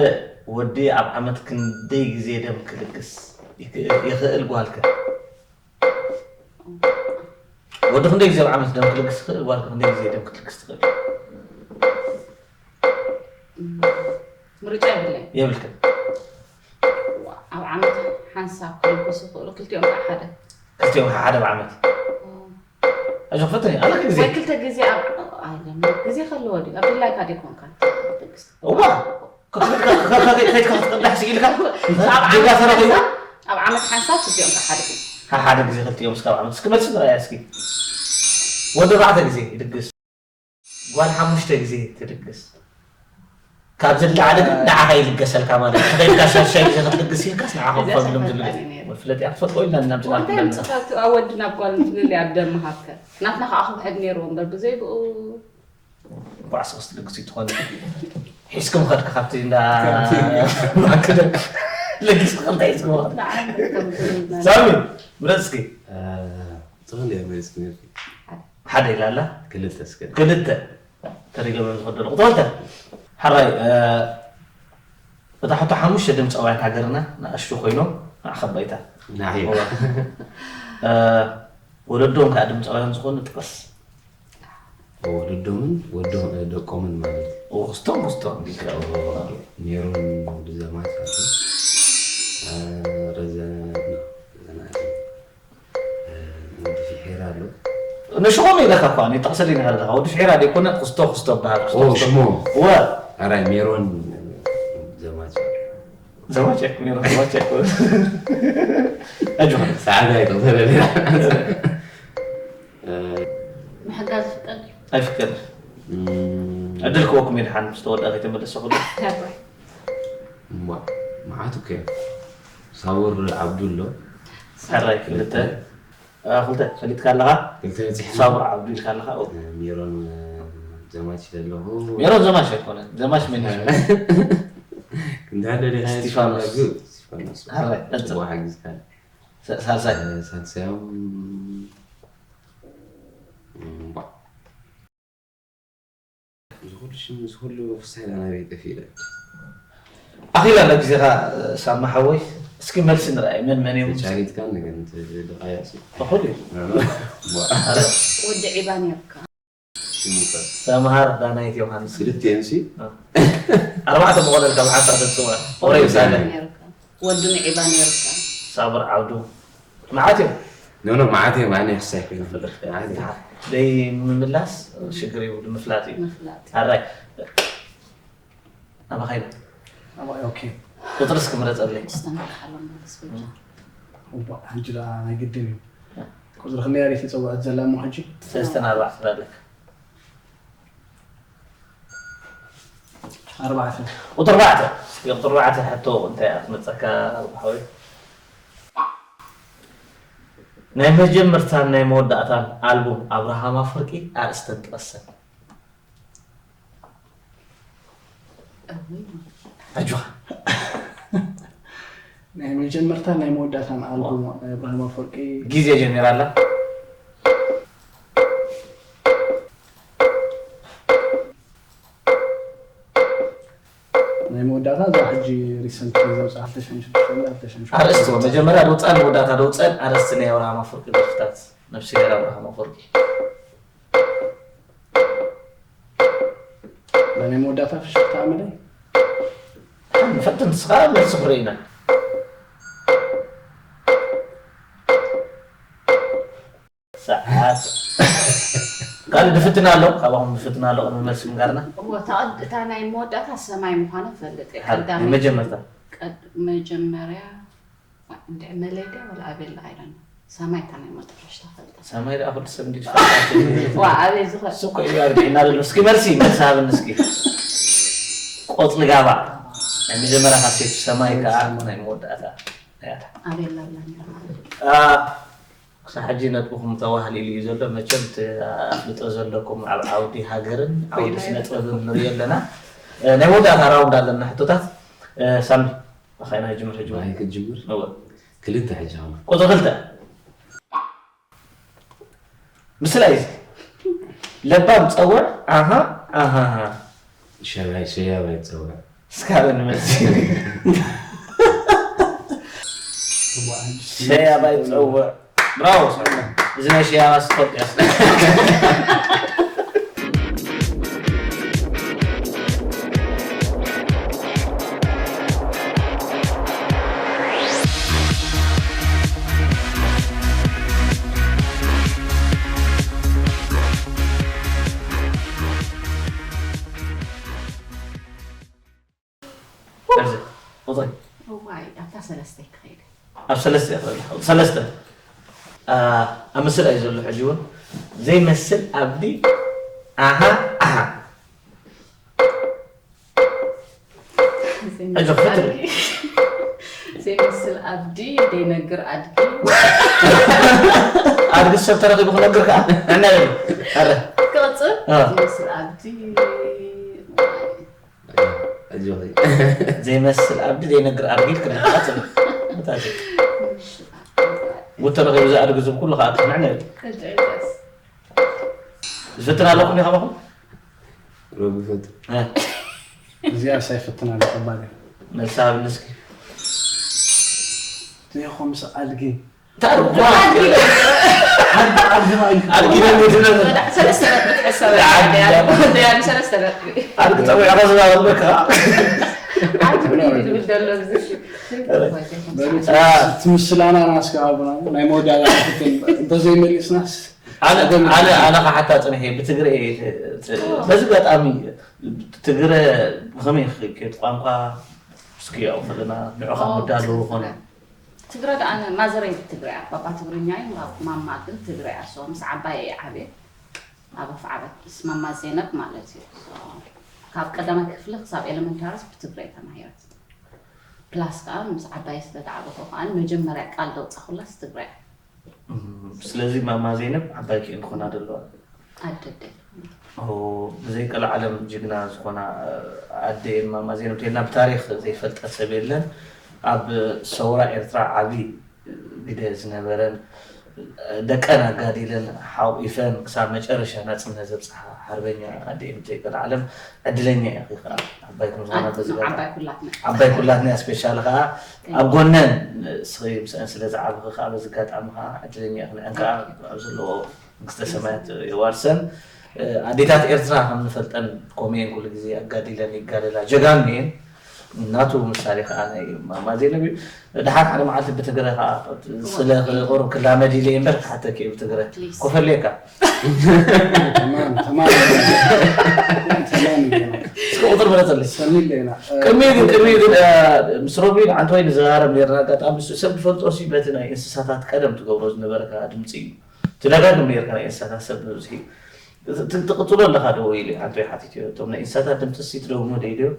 ወዲ ኣብ ዓመት ክንደይ ግዜ ደም ክልግስ ይክእል፣ ይኽእል ጓልከ? ወዲ ክንደይ ግዜ ኣብ ዓመት ደም ክልግስ ይኽእል? ጓል ክንደይ ግዜ ደም ክትልግስ ትኽእል? እም፣ ምርጫ የብለይ። የብልክን። ኣብ ዓመት ሓንሳብ ክልግሱ ይኽእሉ፣ ክልቲኦም ከዓ ሓደ። ክልቲኦም ሓደ ኣብ ዓመት? ኦ። ኣጆ፣ ፈተኒ፣ ኣለኪ ግዜ። ወይ ክልተ ግዜ ኣብ፣ ኣይደለም፣ ግዜ ከለዎ ድዩ? ኣብ ድላይካ ድዩ ኮንካ ትልግስ? እዋ፣ ከ-፣ ከ-፣ ከ-፣ ከ-፣ ከይድካ ክትቅዳሕ ስኢልካ? ኣብ ጌጋ ዓመት ተረኺቡ? ሓንሳብ፣ ኣብ ዓመት ሓንሳብ ክልቲኦም ከዓ ሓደ ግዜ። ሓ-፣ ሓደ ግዜ ክልቲኦም እስካብ ዓመት። እስኪ መልሲ ንርኣያ እስኪ። ወዲ ኣርባዕተ ግዜ ይድግስ። ጓል ሓሙሽተ ግዜ ትድግስ። ካብ ዝለዓለ ግን ንዓኻ ይልገሰልካ ማለት እዩ። ከይድካ ሻድሻይ ግዜ ክትልግስ ኢልካስ ንዓኻ እዚኣ ክኸብሎም ዝልገስ። ሰምዕካኒ ነይሩ። ፍለጥ እያ ክትፈልጦ ኢልና እናምፅና ወንታይ ኣለና። ምፅኻቱ ኣብ ወዲ ናብ ጓል ፍልልይ ኣብ ደም ምሃብከ? ናትና ከዓ ክውሕድ ነይርዎ እምበር ብዘይ ብኡ እኳ ዓሰርተ ክልተ ክትልግስ ይትኾን። ሒዝኩም ኸድካ ካብቲ እንዳ ማክደ ለጊስኩም እንታይ ሒዝኩም ኸድካ? ንዓና ከም ዝብልና። ሳሚ፣ ምረጽ እስኪ። እ፣ ጽቕሊ እየ መሊስኪ ነርኪ። ሓደ ኢላ ኣላ። ክልተ እስከ። ክልተ። ተሪገመ ዝኸደሉ። ቁጥሪ ክልተ። ሕራይ፣ እ፣ እታ ሕቶ ሓሙሽተ ድምፃውያን ሃገርና ንኣሽቱ ኮይኖም ንዓኻ ባይታ። ንዓይ። እዋ። እ፣ ወለዶም ከዓ ድምፃውያን ዝኾኑ ጥቕስ። ወለዶምን ወዶም፣ እ፣ ደቆምን ማለት እዩ። ኦ፣ ክስቶም፣ ክስቶም። ኦ፣ ሜሮን ወዲ ዘማች ኣሎ። እ፣ ረዘነ፣ ረዘነ ኣሎ። እ፣ ወዲ ፊሒር ኣሎ። እ፣ ንሽኾም ኢለካ እኳ፣ እኔ ጠቕሰለይ ነኸለኻ፣ ወዲ ፍሒራ ደይኮነ፣ ክስቶ፣ ክስቶ በሃል፣ ክስቶ፣ ኦ፣ ክስቶ። ሽሞ። እወ። ኣራይ፣ ሜሮን ዘማች። ዘማች ኣይኮነ፣ ሜሮን ዘማች ኣይኮነ። ኣጆኻ። ሰዓት ኣይተቕሰለለይ። እ፣ ምሕጋዝ ይፍቀድ? ኣይፍቀድ። እም። ዕድል ክወኩም እዩ፣ ድሓን ምስ ተወድኣ ከይተመለሰ ኩሉ። እዋ፣ መዓት እኮ እዮም። ሳውር ዓብዱ ኣሎ። ሕራይ ክልተ። እ፣ ክልተ ፈሊጥካ ኣለኻ? ክልተ በፂሕና። ሳውር ዓብዱ ኢልካ ኣለኻ? ኦ። እ፣ ሜሮን፣ እ፣ ዘማች ኢለ ኣለኹ። ሜሮን ዘማች ኣይኮነን። ዘማች መን እዩ? ክንዳለ ደህና እስቲፋኖስ። እስቲፋኖስ። ሕራይ፣ ቀፅል። ጽቡቕ ሓጊዝካ። ሳ-፣ ሳልሳይ። እ፣ ሳልሳዮም፣ እም፣ ባ። እዚ ኩሉ ሽም፣ እዚ ኩሉ ፍስሃ ኢላ ናበይ ጠፊኡ ኢለ። ኣኺላ ለግዜኻ ሳማ ሓወይ፣ እስኪ መልሲ ንርኣይ፣ መን መን እዮም? ተጫሪትካ ነገር እንተ ደቃያ ሲ። እኹል እዩ። ዋ። ኣረ። ወዲ ዒባ ነርካ። ሽሙ ከ? ሰምሃር ዳናይት ዮሃንስ። ክልቲኤን ሲ? እ። ኣርባዕተ መኾነልካ ብሓንሳእ ተጽውዕ። ወረ ይሳለ። ነርካ። ወዲ ንዒባ ነርካ። ሳብር ዓብዱ። መዓት እዮም። ኖ፣ ኖ፣ መዓት እዮም። ኣነ ክሳይ ኮይነ ፈለጥኩ። መዓት እዮም። ደይ ምምላስ ሽግር እዩ፣ ምፍላጥ እዩ። ምፍላጥ። ኣራይ። ኣባኻ ኢለ። ኣባይ፣ ኦኬ። ቁፅሪ እስኪ ምረፀለይ። ኣስተናግሓሎም ማለት በጃ። እባ፣ ሕጂ ደኣ ናይ ግድን እዩ። ቁፅሪ ክንደይ እያ ተፀውዐት ዘላ እሞ ሕጂ? ሰለስተን ኣርባዕተን ኣለካ። ኣርባዕተ። ቁፅሪ ኣርባዕተ። እስኪ ቁፅሪ ኣርባዕተ ሕቶ እንታይ እያ ትመፀካ ሓወይ? ናይ መጀመርታን ናይ መወዳእታን ኣልቡም ኣብርሃም ኣፈወርቂ ኣርእስተን ጥቀሰን። እውይ። ኣጆኻ። ናይ መጀመርታ ናይ መወዳእታን ኣልቡም ኣብርሃም ኣፈወርቂ። ግዜ ጀሚራ ኣላ። ናይ መወዳእታ እዛ ሕጂ ሪሰንት ዘውፅኣ ክልተ ሽሕን ሽዱሽተን ክልተ ሽሕን ሽዱሽተን። ኣርእስቲ መጀመርያ ደውፅኣን መወዳእታ ደውፅአን ኣርእስቲ ናይ ኣብርሃም ኣፈወርቂ ደርፍታት ነብስሄር ኣብርሃም ኣፈወርቂ። ናይ መወዳእታ ፍሽኽታ ኣመለይ። ንፈትን ንስኻ መልሲ ክርኢ ኢና። ሰዓት። ካልእ ድፍትን ኣሎ? ካባኹም ድፍትን ኣሎ? ቅድሚ መልሲ ምንጋርና። እወ፣ እታ ቅድ-፣ እታ ናይ መወዳእታ ሰማይ ምዃና እፈልጥ እየ። ሓደ፣ ቀዳመይቲ፣ መጀመርታ። ቀድ-፣ መጀመርያ፣ እንድዒ መለይ ድያ ወላ ኣበይ ኣላ? I don't know። ሰማይ እታ ናይ መጨረሽታ ፈልጣ። ሰማይ ደኣ ኩሉ ሰብ እንዲ ዝፈልጣ። ዋ፣ ኣበይ ዝኸ-? እሱ እኮ እዩ ኣርዲእና ዘሎ። እስኪ መልሲ፣ መልሲ ሃብኒ እስኪ። ቆጽሊ ጋባ። ናይ መጀመርያ ካሴት ሰማይ ከዓ ናይ መወዳእታ። ያታ። ኣበይ ኣላ ብላ ነይራ? አ፣ ክሳብ ሕጂ ነጥብኹም ተዋህሊሉ እዩ ዘሎ። መቸም እቲ ኣፍልጦ ዘለኩም ኣብ ዓውዲ ሃገርን ዓውዲ ስነ ጥበብን ንርኢ ኣለና። እ፣ ናይ መወዳእታ ራውንድ ኣለና ሕቶታት። እ፣ ሳሚ፣ ኣኻይና ጅምር ሕጂ። ማይ ክጅምር? እወ። ክልተ ሕጂ ኸማ። ቁጽሪ ክልተ። ምስላ እዩ። ለባም ጸውዕ፣ ኣሃ፣ ኣሃ፣ ኣሃ። ሸባይ፣ ሸያባይ ጸውዕ። እስካብ እንመልስ። ሸያባይ ጸውዕ። ብራቮ፣ ሳሚ። እዚ ናይ ሸያባ ስፖርት እያ። ሕዚ፣ ቁጽሪ። እዋይ፣ ኣብታ ሰለስተ ይክኸይድ። ኣብ ሰለስተ እያ ትበልሕ። ሰለስተ። ኣ፣ ኣብ ምስላ እዩ ዘሎ ሕጂ እውን። ዘይመስል ኣብዲ፣ ኣሃ፣ ኣሃ። ዘይመስል ሕጂ ክፍትል። ኣብዲ። ዘይመስል ኣብዲ፣ ዘይነግር ኣድጊ። ኣድጊ ሰብ ተረኺቡ ክነግር ከኣ። ነናይ በሉ። ኣረ። ክቕጽል? ኣ። ዘይመስል ኣብዲ። ኣጆኺ። ዘይመስል ኣብዲ ዘይነግር ኣድጊ ክልተ ጽብሕ። እንታይ ጽብሕ? ውተ ረኺቡ ዝኣድጊ ዝብ ኩሉ ከኣ ትስምዕና እዩ። ዝፍትን ኣለኹም ኢኻ ባኹም? ሮቢ ፈቱ። እ። እዚኣ ሳይ ፈትና ኣለኹም ባለ። መልሳ ሃብኒ እስኪ። ትይኹም ምስ ኣድጊ። ታርኳ። ኣድጊ፣ ኣድጊ፣ ኣድጊ፣ ኣድጊ፣ ኣድጊ፣ ሰለስተ ነጥቢ ትሕሰብ። ኣድጊ፣ ኣድጊ፣ ኣድጊ፣ ሰለስተ ነጥቢ። ኣድጊ ጸዊዕካ ዝዛረበካ። ኣድጊ ዝብል ዘሎ ኣብዚ። በሉ፣ አ። ትምስላና ናስካ ኣቡና፣ ናይ መወዳእታ ክፍትን እንተዘይመሊስናስ። ኣነ ኣነ ኣነ ክሓታ ጽንሐ ብትግረ እየ ት- ት- በዚ ኣጋጣሚ ትግረ ብኸመይ ክክድ ቋንቋ እስኪ ያው ፈለና ንዑኻ ኦ፣ ምዳሉ ትግረ። ኾነ ትግረ ደኣ ኣነ ማዘረይ ትግረ እያ፣ ባባ ትግርኛ እዩ፣ ማ- ማማ ግን ትግረ እያ። ሶ ምስ ዓባይ እየ ዓብየ ኣብ ኣፍ ዓበት ምስ ማማ ዜነብ ማለት እዩ። ሶ ካብ ቀዳማይ ክፍሊ ክሳብ ኤለመንታሪስ ብትግረ እየ ተማሂረት። ፕላስ ከዓ ምስ ዓባይ ስለ ዝዓበኹ ከዓ መጀመርያ ቃል ዘውፃኹላስ ትግረ እያ። ስለዚ ማማ ዜነብ ዓባይ ክእን ክኾና ዘለዋ ኣደደይ ብዘይ ቀልዓለም ጅግና ዝኾና ኣደየን ማማ ዜነብ ተልና ብታሪክ ዘይፈልጠ ሰብ የለን። ኣብ ሰውራ ኤርትራ ዓቢ ግደ ዝነበረን ደቀን ኣጋዲለን ሓቂፈን ክሳብ መጨረሻ ናጽነት ዘብጽሓ ሓርበኛ ኣደየን ብዘይ ቀልዓለም ዕድለኛ ኢኺ ከኣ ዓባይ ከም ዝኾና በዚ ዓባይ ኩላትና ዓባይ ኩላትና ስፔሻል ከኣ ኣብ ጎነን ስኺ ምስአን ስለ ዝዓብኺ ከኣ በዚ ኣጋጣሚ ከኣ ዕድለኛ ኢኺ ንዐን ከኣ ኣብ ዘለዎ መንግስተ ሰማያት የዋርሰን። ኣዴታት ኤርትራ ከም ንፈልጠን ኮሜን ኩሉ ግዜ ኣጋዲለን ይጋደላ ጀጋኑ እየን። ናቱ ምሳሌ ከዓ ናይ ማማ ዜነብ እዩ። ድሓር ሓደ መዓልቲ ብትግረ ከዓ ስለ ቁሩብ ክላመድ ኢለ እየ እምበር ክሓተኪ እየ ብትግረ ኮፈሌካ تمام تمام تمام እስኪ ቁፅር በለፀለይ ሰሚል ኢና ቅድሚኡ ግን ቅድሚኡ ግን ምስ ሮቤል ዓንተወይ ንዘራረብ ነርና ኣጋጣሚ ንሱ ሰብ ዝፈልጦ ሲ በቲ ናይ እንስሳታት ቀደም ትገብሮ ዝነበረካ ድምፂ እዩ ትደጋግም ነርካ ናይ እንስሳታት ሰብ ብብዝሒ ትቕፅሎ ኣለኻ ዶ ኢሉ ዓንተወይ ሓቲትዮ እቶም ናይ እንስሳታት ድምፂ ሲ ትደግሞ ዶ ኢልዮ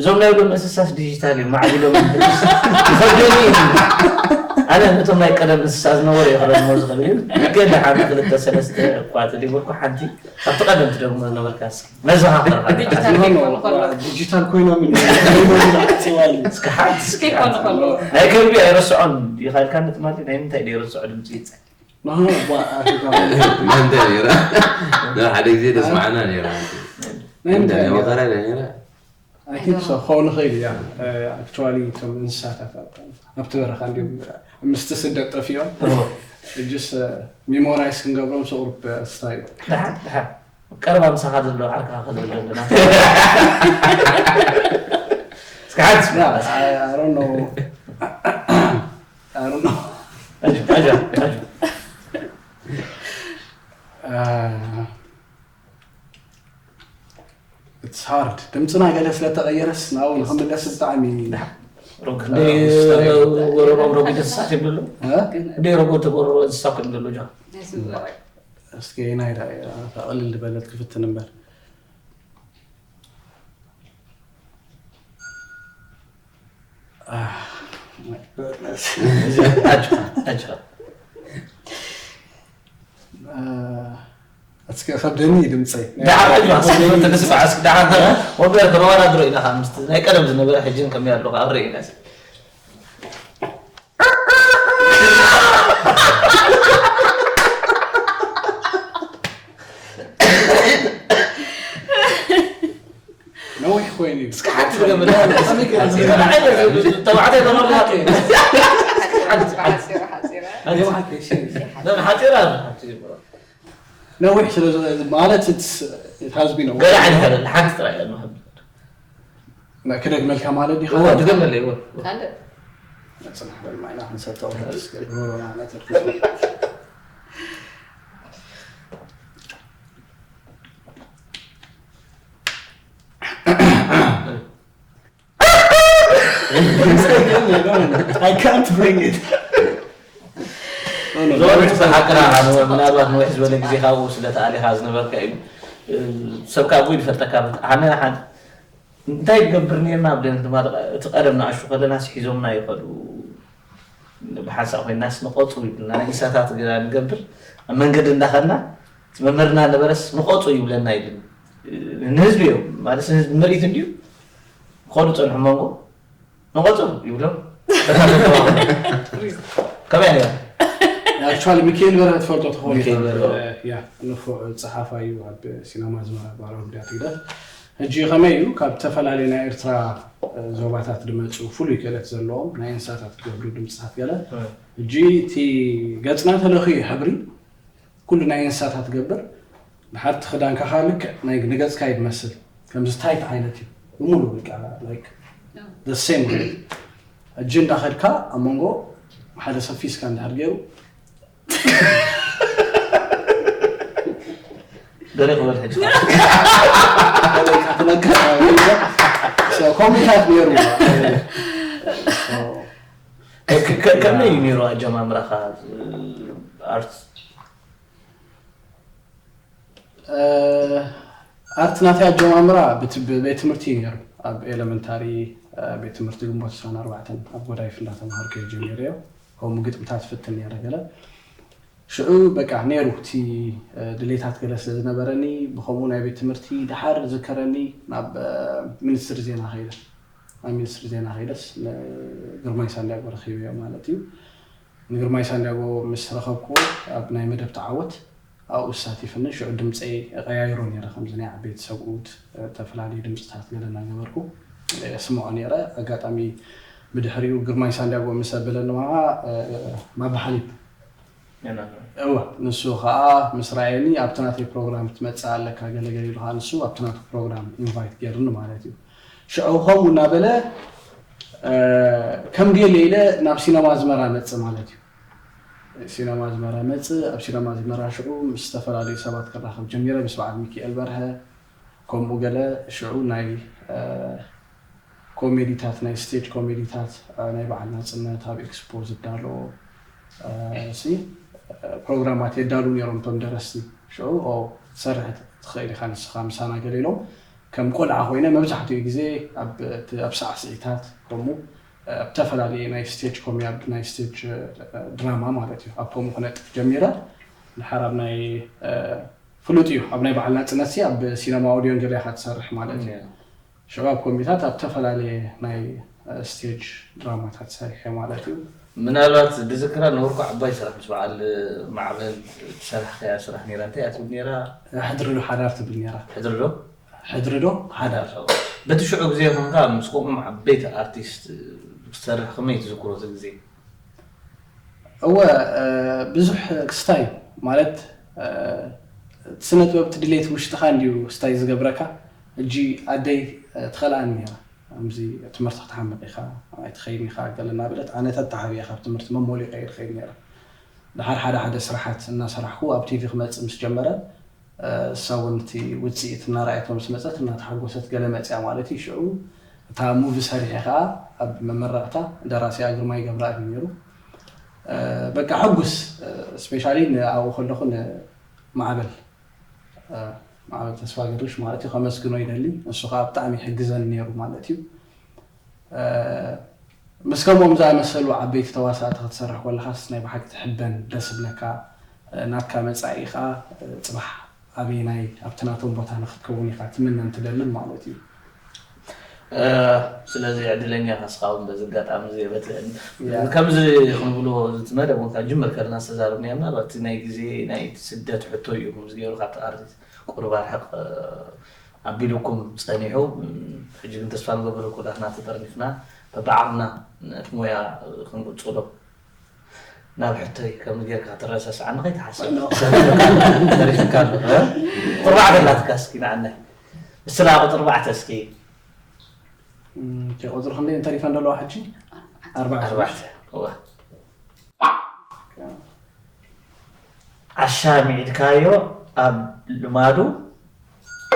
እዞም ናይ ሎም እንስሳስ ዲጂታል እዮም ማዕቢሎም ይኸብደኒ እዩ ኣነ ነቶም ናይ ቀደም እንስሳ ዝነበሩ ይኽረድሞ ዝኽእል እዩ ገለ ሓንቲ ክልተ ሰለስተ እኳ ተዲጎልኩ ሓንቲ ኣብቲ ቀደም ትደግሞ ዝነበርካ እስኪ መዘኻኸርካ ዲጂታል ኮይኖም እስኪ ሓንቲ እስኪ ሓንቲ ናይ ከልቢ ኣይረስዖን ይኻልካ ነቲ ማለት ናይ ምንታይ ዶ ይረስዖ ድምፂ ይፀ መን ደ ነይራ ሓደ ግዜ ደስማዕና ነይራ መን ደ መኸራ ደ ነይራ I think so ክኸውን ይኽእል እያ actually እቶም እንስሳታት ኣብቲ በረኻ እንዲሁም ምስቲ ስደት ጠፊኦም ሕጅስ ሚሞራይስ ክንገብሮም ስቑርብ ስታይ ቀረባ ምሳኻ ዘሎ ዓርካ ክልብል ኣለና እስካሓት It's hard ድምፅና ገለ ስለተቐየረስ ናብኡ ንክምለስ ብጣዕሚ ወረሮም ረጉ ደስሳት ይብሉ እንደ ረጎ ተጎረሮ እንስሳ ኮ ይብሉ ጃ እስኪ ናይ ዳ ተቕልል ዝበለት ክፍትን እምበር እስከ ከብደኒ ድምፀይ ወንበር ተመዋዳድሮ ኢና ካብ ምስቲ ናይ ቀደም ዝነበረ ሕጅን ከመይ ኣሎ ካብ ርኢ ኢና ነዊሕ ኮይኑ እዩ። እስኪ ሓንቲ ትገብር። ተባዕታይ ተባዕታይ። ሓንቲ ሓንቲ። ሓንቲ ሓንቲ። ሓፂራ። ነዊሕ ስለ ማለት has been ገለ ዓይነት ሓንቲ ጥራይ እያ ንሓብ። ክደግመልካ ማለት ዲኻ? እወ ድገመለይ እወ። ካልእ ጽናሕ በል ማይና ክንሰተው እስከ ብሮና ነተርክ I can't bring it. ዞሮ ሓቅና ምናልባት ንውሕ ዝበለ ግዜ ካብኡ ስለ ተኣሊኻ ዝነበርካ እዩ ሰብ ካብኡ ይፈልጠካ ኣነ እንታይ ትገብር ነርና ብለን ድማ እቲ ቀደም ንኣሹ ከለና ስሒዞምና ይኸዱ ብሓንሳእ ኮይናስ ንቆፁ ይብልና ናይ እንስሳታት ግና ንገብር ኣብ መንገዲ እንዳኸድና እቲ መምህርና ነበረስ ንቆፁ ይብለና ይብል ንህዝቢ እዮም ማለት ንህዝቢ ምርኢት እንድዩ ክኸዱ ፀንሑ መንጎ ንቆፁ ይብሎም ከመይ ነይሩ ኣክቹዋሊ ሚካኤል በርሀ ትፈልጦ ትኸውን ንፉዕ ፀሓፋይ እዩ ኣብ ሲነማ ኣዝመራ ባሮ ህግዳት ህግደፍ ሕጂ ከመይ እዩ ካብ ዝተፈላለዩ ናይ ኤርትራ ዞባታት ዝመፁ ፍሉይ ክእለት ዘለዎም ናይ እንስሳታት ዝገብሩ ድምፅታት ገለ ሕጂ እቲ ገፅና ተለኽዩ ሕብሪ ኩሉ ናይ እንስሳታት ትገብር ድሓር እቲ ክዳንካ ከኣ ልክዕ ናይ ንገፅካ እዩ ዝመስል ከምዚ ታይት ዓይነት እዩ ብምሉ በቃ like the same way ሕጂ እንዳኸድካ ኣብ መንጎ ሓደ ሰብ ፊስካ እንድሕር ገይሩ ደሪቕ በል ሕጂ። ትነግር። So፣ ከምኡታት ነይሩ። So፣ ከ- ከ- ከመይ እዩ ነይሩ ኣጀማምራኻ? ኣርት ኣርት ናተይ ኣጀማምራ ብት- ብቤት ትምህርቲ እዩ ነይሩ። ኣብ ኤለመንታሪ ቤት ትምህርቲ ግንቦት ዕስራን ኣርባዕተን ኣብ ጎዳይፍ እንዳተምሃርኩ እየ ጀሚረዮ። ከምኡ ግጥምታት ፍትን ነይረ ገለ። ሽዑ በቃ ነይሩ እቲ ድሌታት ገለ ስለ ዝነበረኒ፣ ብኸምኡ ናይ ቤት ትምህርቲ ድሓር ዝከረኒ ናብ ሚኒስትሪ ዜና ከይደ። ኣብ ሚኒስትሪ ዜና ከይደስ ንግርማይ ሳንዲያጎ ረኺበዮ ማለት እዩ። ንግርማይ ሳንዲያጎ ምስ ረኸብኩዎ ኣብ ናይ መደብ ተዓወት ኣብኡ ኣሳቲፍኒ። ሽዑ ድምፀይ እቐያይሮ ነይረ፣ ከምዚ ናይ ዓበይቲ ሰብኡት፣ ዝተፈላለዩ ድምፅታት ገለ እናገበርኩ የስምዖ ነይረ። ኣጋጣሚ ብድሕሪኡ ግርማይ ሳንዲያጎ ምስ ኣበለኒ ከዓ ማባሓሊብ እወ፣ ንሱ ከዓ ምስ ረኣየኒ ኣብቲ ናተይ ፕሮግራም ክትመፅእ ኣለካ ገለገለ ኢሉ ከዓ ንሱ ኣብቲ ናቱ ፕሮግራም ኢንቫይት ገይርኒ ማለት እዩ። ሽዑ ከምኡ እናበለ ከም ድየለ ኢለ ናብ ሲነማ ኣዝመራ መፅእ ማለት እዩ። ሲነማ ኣዝመራ መፅእ፣ ኣብ ሲነማ ኣዝመራ ሽዑ ምስ ዝተፈላለዩ ሰባት ክራኸብ ጀሚረ፣ ምስ በዓል ሚኪኤል በርሀ ከምኡ ገለ። ሽዑ ናይ ኮሜዲታት፣ ናይ ስቴጅ ኮሜዲታት ናይ በዓል ናፅነት ኣብ ኤክስፖ ዝዳሎ ሲ ፕሮግራማት የዳሉ ነይሮም እቶም ደረስቲ። ሽዑ ትሰርሕ ትኽእል ኢኻ ንስኻ ምሳና ገለ ኢሎም ከም ቆልዓ ኮይነ መብዛሕትኡ ግዜ ኣብ ሳዕስዒታት ከምኡ ኣብ ተፈላለየ ናይ ስቴጅ ኮሚ ኣብ ናይ ስቴጅ ድራማ ማለት እዩ ኣብ ከምኡ ክነጥፍ ጀሚረ። ድሓር ኣብ ናይ ፍሉጥ እዩ ኣብ ናይ በዓል ናፅነት ሲ ኣብ ሲነማ ኦድዮን ገለ ኢኻ ትሰርሕ ማለት እዩ። ሽዑ ኣብ ኮሚታት ኣብ ተፈላለየ ናይ ስቴጅ ድራማታት ሰሪሐ ማለት እዩ። ምናልባት ድዝክራ ነበርኩ ዓባይ ስራሕ ምስ በዓል ማዕበል ትሰርሕ ከያ ስራሕ ነይራ እንታይ እያ ትብል ነይራ? ሕድሪ ዶ ሓዳር ትብል ነይራ። ሕድሪ ዶ? ሕድሪ ዶ ሓዳር። በቲ ሽዑ ግዜ ኮንካ ምስ ከምኦም ዓበይቲ ኣርቲስት ክትሰርሕ ከመይ ትዝክሮ እቲ ግዜ? እወ ብዙሕ ክስታይ ማለት እቲ ስነ ጥበብ እቲ ድሌት ውሽጥኻ እንድዩ ክስታይ ዝገብረካ። እጂ ኣደይ ትኸልኣኒ ነይራ ከምዚ ትምህርቲ ክትሓምቕ ኢኻ ኣይትኸይን ኢኻ ገለ እናበለት ኣነ ተተሓቢኣ ካብ ትምህርቲ መሞሊቀ እየ ዝኸይድ ነይረ። ድሓር ሓደ ሓደ ስራሓት እናሰራሕኩ ኣብ ቲቪ ክመፅእ ምስ ጀመረ እሳ እውን እቲ ውፅኢት እናረኣየቶ ምስ መፀት እናተሓጎሰት ገለ መፅያ ማለት እዩ። ሽዑ እታ ሙቪ ሰሪሐ ከዓ ኣብ መመረቕታ ደራሲኣ ግርማይ ገብረኣብ እዩ ነይሩ። በቃ ሕጉስ ስፔሻሊ ንኣብኡ ከለኹ ንማዕበል ማዕበል ተስፋ ገርሽ ማለት እዩ ከመስግኖ ይደሊ። ንሱ ከዓ ብጣዕሚ ይሕግዘኒ ነይሩ ማለት እዩ። ምስ ከምኦም ዝኣመሰሉ ዓበይቲ ተዋሳእቲ ክትሰርሕ ከለኻስ ናይ ብሓቂ ትሕበን ደስ ዝብለካ ናትካ መፃኢ ከዓ ፅባሕ ኣበየናይ ኣብቲ ናቶም ቦታ ንክትከውን ኢኻ ትምነን ትደልን ማለት እዩ። ስለዚ ዕድለኛ ኢኻ እስኻ እውን በዚ ኣጋጣሚ እዚ የበትዕን ከምዚ ክንብልዎ ዝትመደ እውን ካብ ጅምር ከለና ዝተዛረብናዮ ምናልባት እቲ ናይ ግዜ ናይ ስደት ሕቶ እዩ ከምዚ ገይሩ ካብቲ ኣርቲስት ቁሩብ ኣርሕቕ ኣቢሉኩም ጸኒሑ ሕጂ ግን ተስፋ ንገብር ኩላትና ተጠርኒፍና በብዓቕምና ነቲ ሞያ ክንቅጽሎ ናብ ሕቶይ ከም ጌርካ ትረሳስዓኒ ከይትሓስብ ተሪፍካ ኣሎ ቁርባዕ ገላትካ እስኪ ንዓናይ እስላ ቁጥርባዕተ እስኪ ቁፅሪ ክንደይ እንተሪፈን ዘለዋ ሕጂ ኣርባዕተ ኣሻሚዕድካዮ ኣብ ልማዱ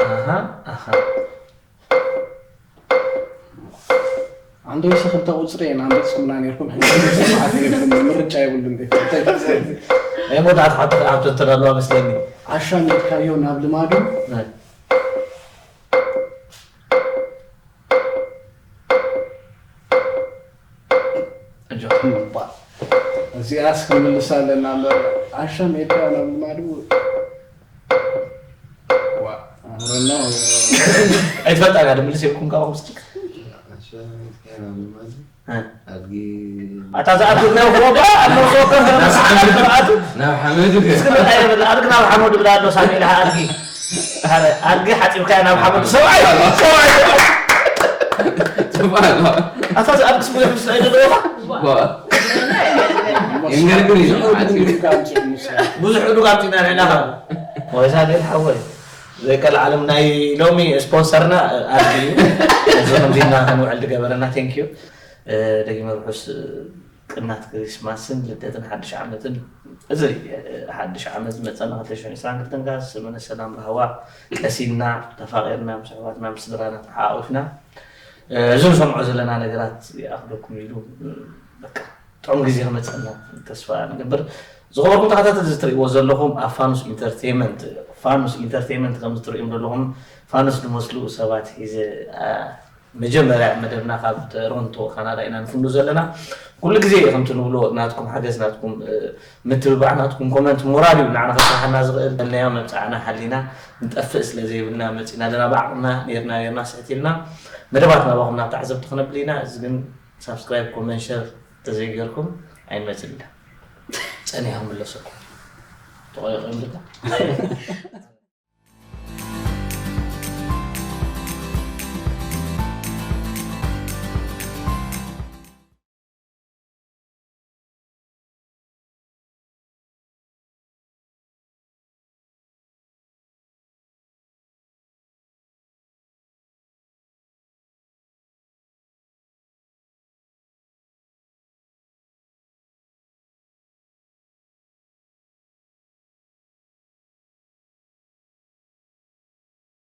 ኣሃ ኣሃ ኣንደይሲ ክልተ ቁፅሪ እየን ኣንደይስኩምና ነርኩም ሕጂ ሰብዓት ነርኩም ምርጫ የብሉ እንዴ እንታይ ትብሉ ናይ መወዳእታ ሓቶ ክትሓቶ ዝተዳለዋ መስለኒ ኣሻሚዕድካዮ ናብ ልማዱ እዚኣስ ክንምልሳ ኣለና እምበር ዓሻ ሜዳ ናብ ልማዱ ኣይትፈልጣ ጋ ድምልስ የብኩም ካብ ውስጥ ኣታ ዝኣቱ ናይ ወባ ኣብ ነፍሲ ወከፍ ናብ ሓመድ እስክምርታ የብል ኣድግ ናብ ሓመድ ብላ ኣሎ ሳሚ ኢልሃ ኣድጊ ኣድጊ ሓፂብካያ ናብ ሓመድ ሰብኣይ ሰብኣይ ኣታ ዝኣድግስ ብዙሕ ምስላ ይደለወኻ ይንገርግን እዩ ብዙሕ ዕዱግ ኣምፂና ንሕና ካብ ወይዛ ቤት ሓወይ ዘይከል ዓለም ናይ ሎሚ ስፖንሰርና ኣድጊ እዩ እዚ ከምዚና ከንውዕል ዝገበረና ቴንኪዩ ደጊመ ርሑስ ቅናት ክሪስማስን ልደትን ሓድሽ ዓመትን እዚ ሓድሽ ዓመት ዝመፀና ክልተ ሽሕን ዕስራን ክልተን ጋር ዘመነ ሰላም ራህዋ ቀሲንና ተፋቒርና ምስ ኣሕዋትና ምስ ስድራና ተሓቋቒፍና እዚ ንሰምዖ ዘለና ነገራት ይኣኽለኩም ኢሉ በቃ ጥዑም ግዜ ክመፀና ተስፋ ንገብር። ዝኸበርኩም ተኸታተልቲ እዚ ትርእይዎ ዘለኹም ኣብ ፋኑስ ኢንተርቴይመንት ፋኑስ ኢንተርቴይመንት ከም ዝትርእዮም ዘለኹም ፋኑስ ዝመስሉ ሰባት ሒዘ መጀመርያ መደብና ካብ ቶሮንቶ ካናዳ ኢና ንፍንዶ ዘለና። ኩሉ ግዜ ከምቲ ንብሎ ናትኩም ሓገዝ ናትኩም ምትብባዕ ናትኩም ኮመንት ሞራል እዩ ንዓና ከስርሓና ዝኽእል። ናዮ መብፃዕና ሓሊና ንጠፍእ ስለ ዘይብልና መፂና ኣለና ብዓቕምና ነርና ነርና ስሕት ኢልና መደባት ናባኹም ናብ ተዓዘብቲ ክነብል ኢና። እዚ ግን ሳብስክራይብ ኮመንት ሸር ተዘይገርኩም ኣይንመፅን ኢና። ፀኒሖም ምለሰኩም ተቆይቆም